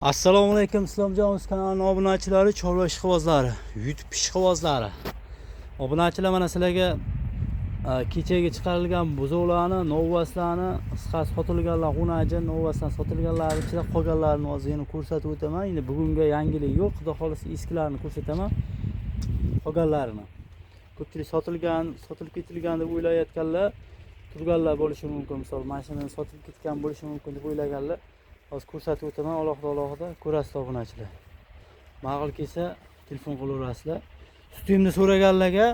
Assalomu alaykum Islomjon o'z kanalining obunachilari, chorva ishqibozlari, YouTube ishqibozlari. Obunachilar, mana sizlarga kechagi chiqarilgan buzovlarni, novvaslarni, qisqasi sotilganlar, xunajin novvasdan sotilganlar ichida qolganlarini hozir yana ko'rsatib o'taman. Endi bugunga yangilik yo'q, xudo xohlasa eskilarini ko'rsataman. Qolganlarini. Ko'pchilik sotilgan, sotilib ketilgan deb o'ylayotganlar, turganlar bo'lishi mumkin. Misol, mashina sotilib ketgan bo'lishi mumkin deb o'ylaganlar. Hozir ko'rsatib o'taman alohida alohida ko'rasizlar, obunachilar. Ma'qul kelsa telefon qilaverasizlar. Sutimni so'raganlarga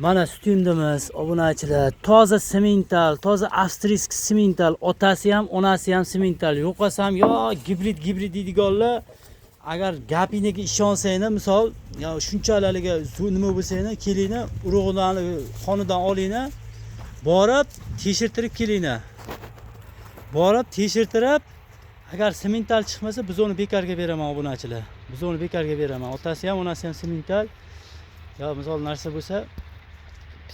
mana sutimdimiz, obunachilar. Toza semental, toza австрийский semental, otasi ham, onasi ham semental. Yo'qasam yo gibrid gibrid deydiganlar, agar gapingga ishonsanglar, misol, yo shunchalarga nima bo'lsanglar, kelinglar, urug'idan, qonidan olinglar, borib tekshirtirib kelinglar. Borib tekshirtirib, agar semental chiqmasa, biz uni bekorga beraman, obunachilar. Biz uni bekorga beraman. Otasi ham, onasi ham semental. Yo misol narsa bo'lsa,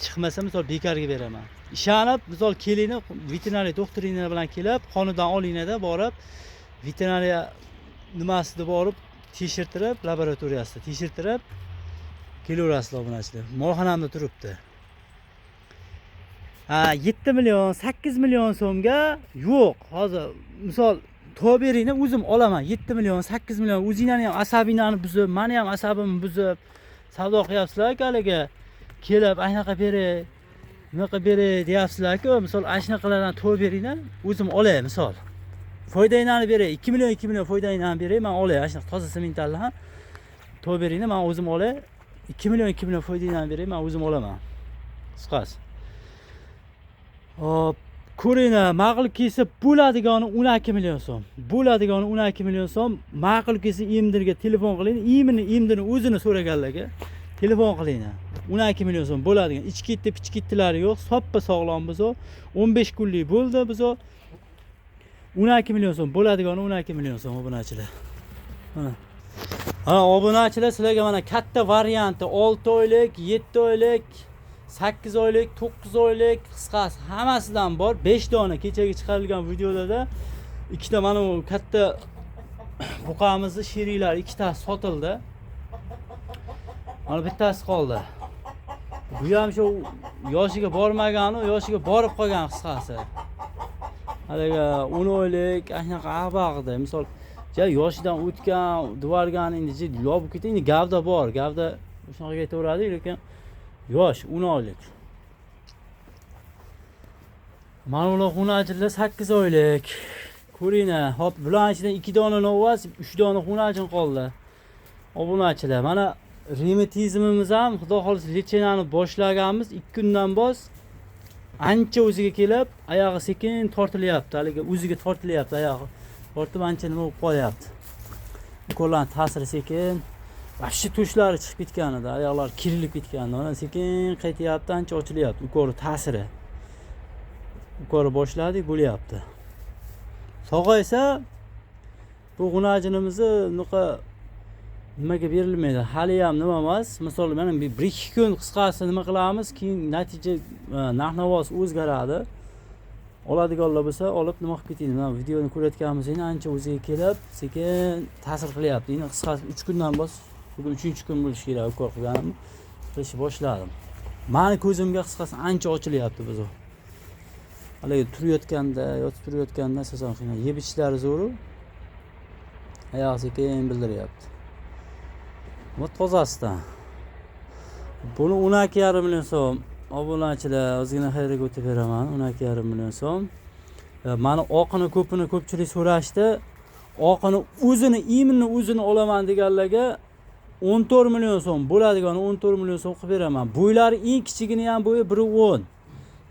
chiqmasa, misol bekorga beraman. Ishonib, misol kelinglar, veterinariya doktoringlar bilan kelib, qonidan olinglarda borib veterinariya nimasida borib tekshirtirib, laboratoriyasida tekshirtirib kelaverasizlar, obunachilar. Molxonamda turibdi. Ha, 7 million, 8 million so'mga yo'q. Hozir misol topib beringlar, o'zim olaman. 7 million, 8 million o'zinglarni ham asabinglarni buzib, mani ham asabimni buzib savdo qilyapsizlar haligi. Kelib, anaqa beray, bunaqa beray deyapsizlar-ku. Misol ana shunaqalardan topib beringlar, o'zim olay misol. Foydanglarni beray, 2 million, 2 million foydanglarni beray, man olay. Ana shunaqa toza sementalni ham topib beringlar, man o'zim olay. 2 million, 2 million foydanglarni beray, man o'zim olaman. Qisqasi. Hop, ko'ringlar, ma'qul kelsa bo'ladigani 12 million so'm. Bo'ladigani 12 million so'm. Ma'qul kelsa emdirga telefon qiling. Именно emdirni o'zini so'raganlarga telefon qilinglar. 12 million so'm bo'ladigan. Ichki ketdi, pichki ketdilari yo'q. Soppa sog'lom buzov. 15 kunlik bo'ldi buzov. 12 million so'm bo'ladigani 12 million so'm, obunachilar. Mana. Ha, obunachilar, sizlarga mana katta varianti 6 oylik, 7 oylik, 8 oylik, 9 oylik, qisqasi hammasidan bor. 5 dona kechagi chiqarilgan videolarda ikkita mana bu katta buqamizni sheriklari ikkitasi sotildi. Mana bittasi qoldi. Bu ham shu yoshiga bormagani, yoshiga borib qolgan qisqasi. Haligi 10 oylik, shunaqa ahbog'ida, misol, ja yoshidan o'tgan, duvargan endi yopib ketdi, endi gavda bor, gavda shunaqa ketaveradi, lekin yosh 10 oylik. Mana ular xunajinlar 8 oylik. Ko'ringlar, hop, bularning ichidan 2 dona novvas, 3 dona xunajin qoldi. Obunachilar, mana remetizmimiz ham xudo xohlasa лечение ni boshlaganmiz, 2 kundan bos ancha o'ziga kelib, oyog'i sekin tortilyapti, haligi o'ziga tortilyapti, oyog'i. Tortib ancha nima bo'lib qolyapti. Ukollarning ta'siri sekin вообще tushlari chiqib ketgan edi, oyoqlari kerilib ketgan. Mana sekin qaytyapti, ancha ochilyapti. Ukol ta'siri. Ukol boshladik, bo'lyapti. Sog'aysa bu g'unajinimizni unaqa nimaga berilmaydi. Hali ham nima emas. Misol mana bir ikki kun qisqasi nima qilamiz, keyin natija narx-navosi o'zgaradi. Oladiganlar bo'lsa olib nima qilib keting. Mana videoni ko'rayotganmiz, endi ancha o'ziga kelib, sekin ta'sir qilyapti. Endi qisqasi 3 kundan bos, bugun 3-kun bo'lishi kerak ukol qilganimni qilishni boshladim. Mani ko'zimga qisqasi ancha ochilyapti buzoq. Haligi turayotganda, yotib turayotganda asosan qiynaladi. Yeb ichishlari zo'ru. Oyog'i sekin bildiryapti. Bu tozasidan. Buni 12,5 million so'm. Obunachilar, ozgina xayriga o'tib beraman. 12,5 million so'm. Mani oqini ko'pini ko'pchilik so'rashdi. Oqini o'zini, именно o'zini olaman deganlarga 14 million so'm bo'ladigan 14 million so'm qilib beraman. Bo'ylari eng kichigini ham bo'yi 1.10.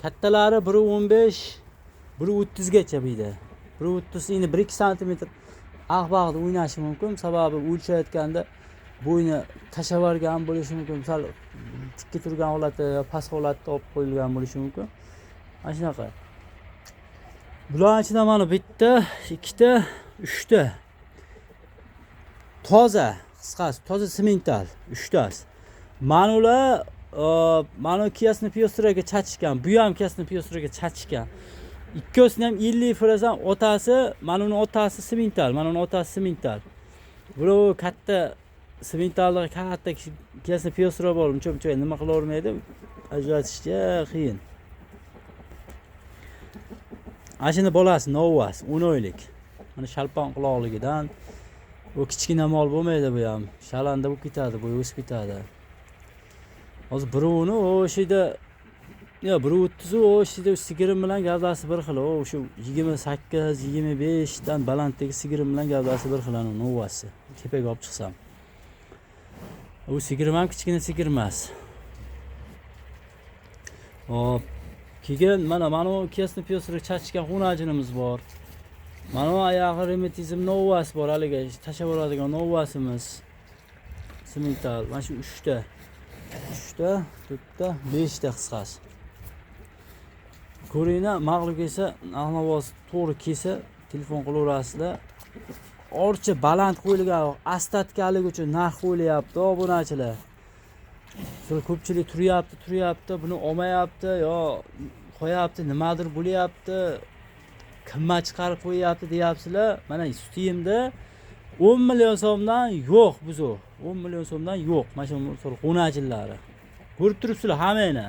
Kattalari 1.15, 1.30 gacha bu yerda. 1.30 endi 1-2 santimetr ahbog'da o'ynashi mumkin. Sababi o'lchayotganda bo'yni tashlab yuborgan bo'lishi mumkin. Sal tikka turgan holatda, past holatda olib qo'yilgan bo'lishi mumkin. Mana shunaqa. Bularning ichidan mana bitta, ikkita, uchta. Toza, qisqasi, toza semental, uchtasi. Mana ular mana Kiasni Piostraga chachishgan. Bu ham Kiasni Piostraga chachishgan. Ikkovsini ham 50% otasi, mana uni otasi simental, mana uni otasi simental. Bular katta simentallar, katta kesni piyosra bor, uncha-muncha nima qila olmaydi, ajratishga qiyin. Ana shuni bolasi Novvas, 10 oylik. Mana shalpon quloqligidan u kichkina mol bo'lmaydi bu ham. Shalanda bo'lib ketadi, bu o'sib ketadi. Hozir birovini o'sha yerda yo 1.30 o'sha yerda sigirim bilan gavdasi bir xil. O shu 28, 25 dan balanddagi sigirim bilan gavdasi bir xil ana Novvasi. Tepaga olib chiqsam. U sigirim ham kichkina sigir emas. Hop. Keyin mana u kesni piyosini chachgan xunajinimiz bor. Mana bu oyog'i revmatizm Novvas bor, haligi tashlab yuboradigan Novvasimiz. Simental. Mana shu 3 ta. 3 ta, 4 ta, 5 ta qisqasi. Ko'ringlar, mag'lub kelsa, narx-navosi to'g'ri kelsa, telefon qilaverasizlar. Orcha baland qo'yilgan, ostatkalik uchun narx qo'yilyapti obunachilar. Misol ko'pchilik turyapti, buni olmayapti, yo qo'yapti, nimadir bo'lyapti, qimmat chiqarib qo'yyapti deyapsizlar. Mana sutiyimda 10 million so'mdan yo'q buzuq. 10 million so'mdan yo'q. Mana shu misol xunajinlari. Ko'rib turibsizlar hammani.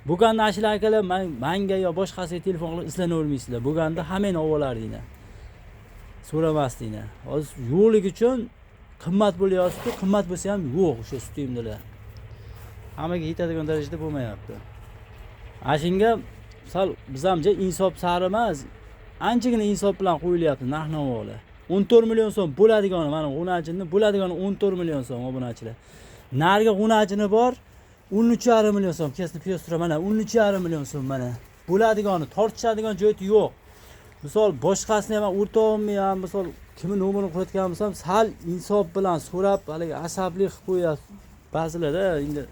Bo'lganda ashula akalar manga yo boshqasiga telefon qilib izlanavermaysizlar. Bo'lganda hammani ovolardinglar. So'ramasdinglar. Hozir yo'qligi uchun qimmat bo'lyapti, qimmat bo'lsa ham yo'q o'sha sutiyimdalar. Hammaga yetadigan darajada bo'lmayapti. Ana shunga sal biz ham insof sari emas, anchagina insof bilan qo'yilyapti narx-navolar. 14 million so'm bo'ladigani, mana xunajinni bo'ladigani 14 million so'm obunachilar. Narigi xunajini bor 13,5 million so'm, kesni piyostra mana 13,5 million so'm mana. Bo'ladigani, tortishadigan joyi yo'q. Misol boshqasini ham o'rtog'imni ham misol kimni nomerini qo'yayotgan bo'lsam, sal insof bilan so'rab, haligi asabli qilib qo'yadi ba'zilarda endi.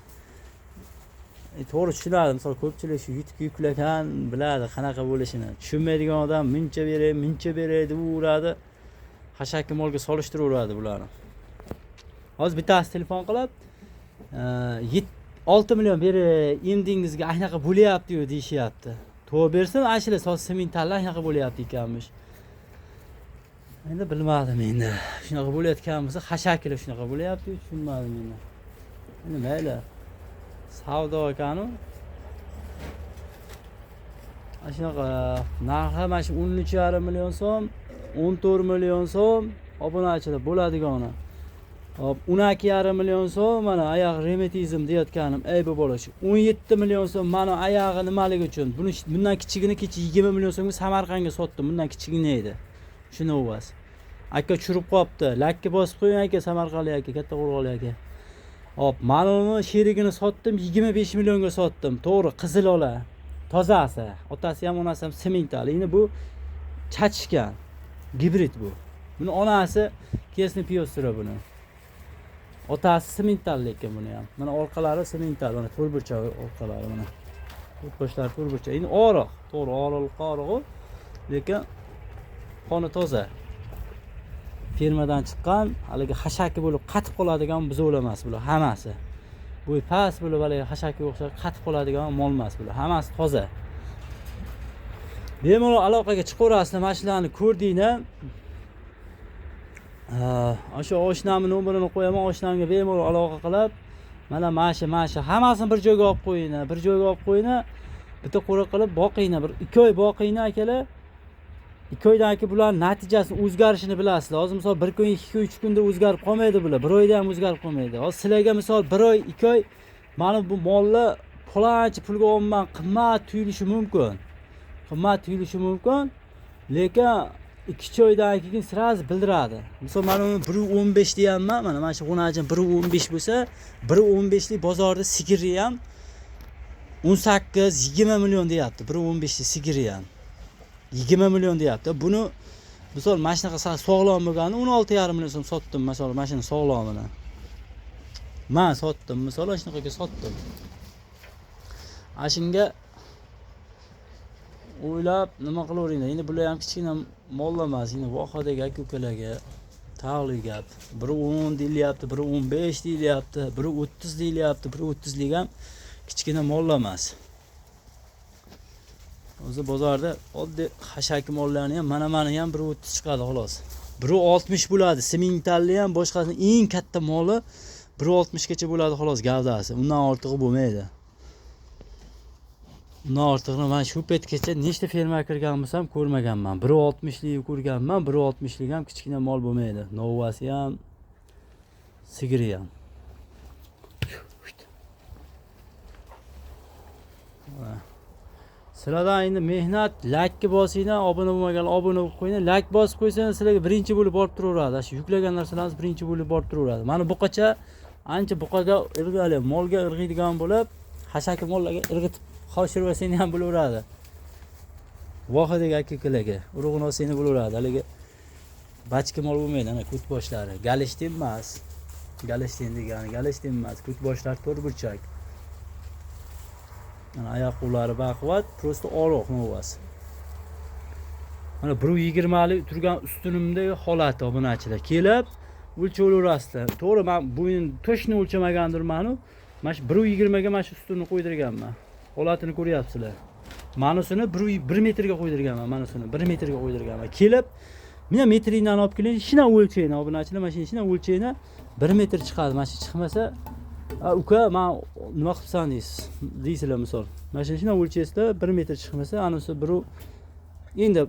To'g'ri tushunadi, misol ko'pchilik shu yutuq yuklagan biladi qanaqa bo'lishini. Tushunmaydigan odam muncha beray, muncha beray deb uradi. Hashakki molga solishtiraveradi bularni. Hozir bittasi telefon qilib, 6 million beray, emdingizga anaqa bo'lyapti-yu deyishyapti. To'g'ri bersin, ashula soz sementallar anaqa bo'lyapti ekanmish. Endi bilmadim endi. Shunaqa bo'layotgan bo'lsa, hashaklar shunaqa bo'lyapti-yu, tushunmadim endi. Endi mayli. Savdo ekanu. Ana shunaqa narxi mana shu 13,5 million so'm, 14 million so'm obunachilar bo'ladigani. Hop, 12,5 million so'm mana oyoq revmatizm deyotganim, ey bu bola shu 17 million so'm mana oyog'i nimaligi uchun. Buni bundan kichigini kecha 20 million so'mga Samarqandga sotdim, bundan kichigini edi. Shuni uvas. Aka tushirib qolibdi. Lakka bosib qo'ying aka, Samarqandlik aka, katta qo'rg'onlik aka. Hop, mana uni sherigini sotdim, 25 millionga sotdim. To'g'ri, qizil ola. Tozasi. Otasi ham, onasi ham semental. Endi bu chachishgan. Gibrid bu. Buni onasi kesni piyostra buni. Otasi semental lekin buni ham. Mana orqalari semental, mana to'rtburchak orqalari mana. To'rtboshlari to'rtburchak. Endi og'riq, to'g'ri, og'riqqa og'riq, lekin qoni toza. Firmadan chiqqan, haligi hashaki bo'lib qatib qoladigan buzovlar emas bular hammasi. Bo'y past bo'lib haligi hashakiga o'xshab qatib qoladigan mol emas bular. Hammasi toza. Bemalol aloqaga chiqaverasizlar, mana shularni ko'rdinglar. O'sha oshnamni nomerini qo'yaman, oshnamga bemalol aloqa qilib, mana mana shu hammasini bir joyga olib qo'yinglar, bir joyga olib qo'yinglar. Bitta qo'ra qilib boqinglar, bir 2 oy boqinglar akalar. 2 oydan keyin bular natijasini o'zgarishini bilasizlar. Hozir misol 1 kun, 2 kun, 3 kunda o'zgarib qolmaydi bular. 1 oyda ham o'zgarib qolmaydi. Hozir sizlarga misol 1 oy, 2 oy mana bu mollar faloncha pulga olman qimmat tuyulishi mumkin. Qimmat tuyulishi mumkin, lekin 2 oydan keyin sразу bildiradi. Misol mana uni 1.15 deyapman, mana shu xunajin 1.15 bo'lsa, 1.15 lik bozorda sigiri ham 18-20 million deyapti. 1.15 lik sigiri ham 20 million deyapti. Buni misol mana shunaqa sog'lom bo'lganda 16,5 million so'm sotdim, misol mana shuni sog'lomini. Men sotdim, misol shunaqaga sotdim. Ana shunga o'ylab nima qilaveringlar. Endi bular ham kichkina mollar emas, endi vohadagi aka-ukalarga tag'li gap. Biri 10 deyilyapti, biri 15 deyilyapti, biri 30 deyilyapti, biri 30 lik ham kichkina mollar emas. O'zi bozorda oddiy xashaki mollarni ham mana ham 1.30 chiqadi xolos. 1.60 bo'ladi. Sementalli ham boshqasini eng katta moli 1.60 gacha bo'ladi xolos gavdasi. Undan ortig'i bo'lmaydi. Undan ortig'ini men shu paytgacha nechta ferma kirgan bo'lsam ko'rmaganman. 1.60lik ko'rganman, 1.60lik ham kichkina mol bo'lmaydi. Novvasi ham, sigiri ham. Sizlardan endi mehnat, like bosinglar, obuna bo'lmaganlar obuna bo'lib qo'yinglar. Like bosib qo'ysanglar sizlarga birinchi bo'lib borib turaveradi. Shu yuklagan narsalarimiz birinchi bo'lib borib turaveradi. Mana buqacha ancha buqaga irg'ali, molga irg'iydigan bo'lib, xashaki mollarga irg'itib qoshirib olsang ham bo'laveradi. Vohidagi aka-ukalarga urug'ini olsang bo'laveradi. Haligi bachka mol bo'lmaydi, ana ko't boshlari. Galishtin emas. Galishtin degani galishtin emas. Ko't boshlari to'rt burchak. Mana oyoq qo'llari baquvvat, prosta oriq novvasi. Mana 1.20lik turgan ustunimda holati obunachilar. Kelib o'lchaveraverasizlar. To'g'ri, men bo'yini to'shni o'lchamagandirman-u. Mana shu 1.20 ga mana shu ustunni qo'ydirganman. Holatini ko'ryapsizlar. Manusini 1 metrga qo'ydirganman, manusini 1 metrga qo'ydirganman. Kelib, mana metringdan olib keling, shuna o'lchayni obunachilar, mana shuni o'lchayni 1 metr chiqadi. Mana shu chiqmasa, uka, men nima qilibsan deysiz, deysizlar misol. Mana shuni o'lchaysizlar, 1 metr chiqmasa, anisi bir endi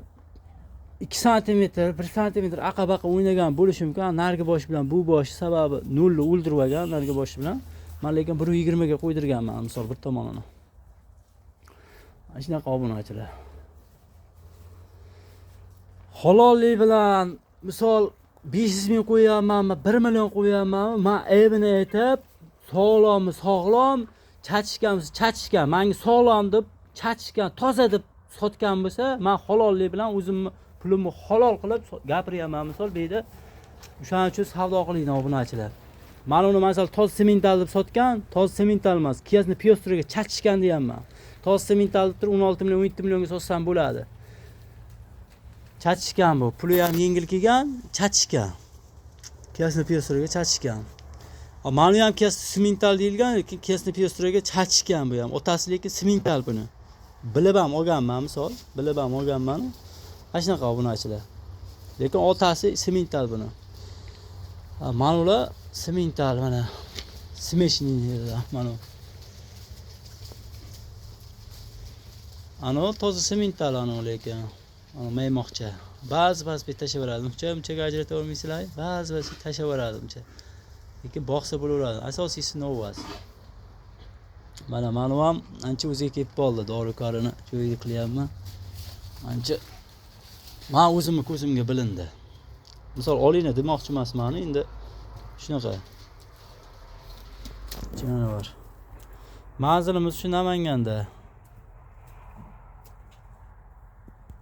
2 santimetr, 1 santimetr aqa-baqa o'ynagan bo'lishi mumkin. Narigi bosh bilan bu bosh sababi nolni o'ldirib olgan narigi bosh bilan. Men lekin 1.20 ga qo'ydirganman misol bir tomonini. Mana shunaqa obunachilar. Halollik bilan misol 500 ming qo'yapmanmi, 1 million qo'yapmanmi, men aybini aytib, sog'lommi sog'lom, chachishganmi chachishgan, menga sog'lom deb chachishgan, toza deb sotgan bo'lsa, men halollik bilan o'zimni pulimni halol qilib gapiryapman misol bu yerda. O'shaning uchun savdo qilinglar obunachilar. Men uni masalan toza semental deb sotgan, toza semental emas, kiyasini piyostriga chachishgan deyapman. Toza semental deb turib 16 million, 17 millionga sotsam bo'ladi. Chachishgan bu. Puli ham yengil kelgan, chachishgan. Kiyasini piyostriga chachishgan. Mani ham kiyasi semental deyilgan, lekin kiyasini piyostriga chachishgan bu ham. Otasi lekin semental buni. Bilib ham olganman misol, bilib ham olganman. Mana shunaqa obunachilar. Lekin otasi semental buni. Mana ular semental mana. Smeshniy mana. Ano toza semental ano lekin. Ano maymoqcha. Ba'zi-ba'zi bet tashaveradi. Uncha-munchaga ajrata olmaysizlar. Ba'zi-ba'zi tashaveradi uncha. Lekin boqsa bo'laveradi. Asosiysi novvas. Mana manu ham ancha o'ziga kelib qoldi. Dori-korini joyiga qilyapman. Ancha men o'zimni ko'zimga bilindi. Misol olinglar demoqchi emasman, endi shunaqa. Jonivar. Manzilimiz shu Namanganda.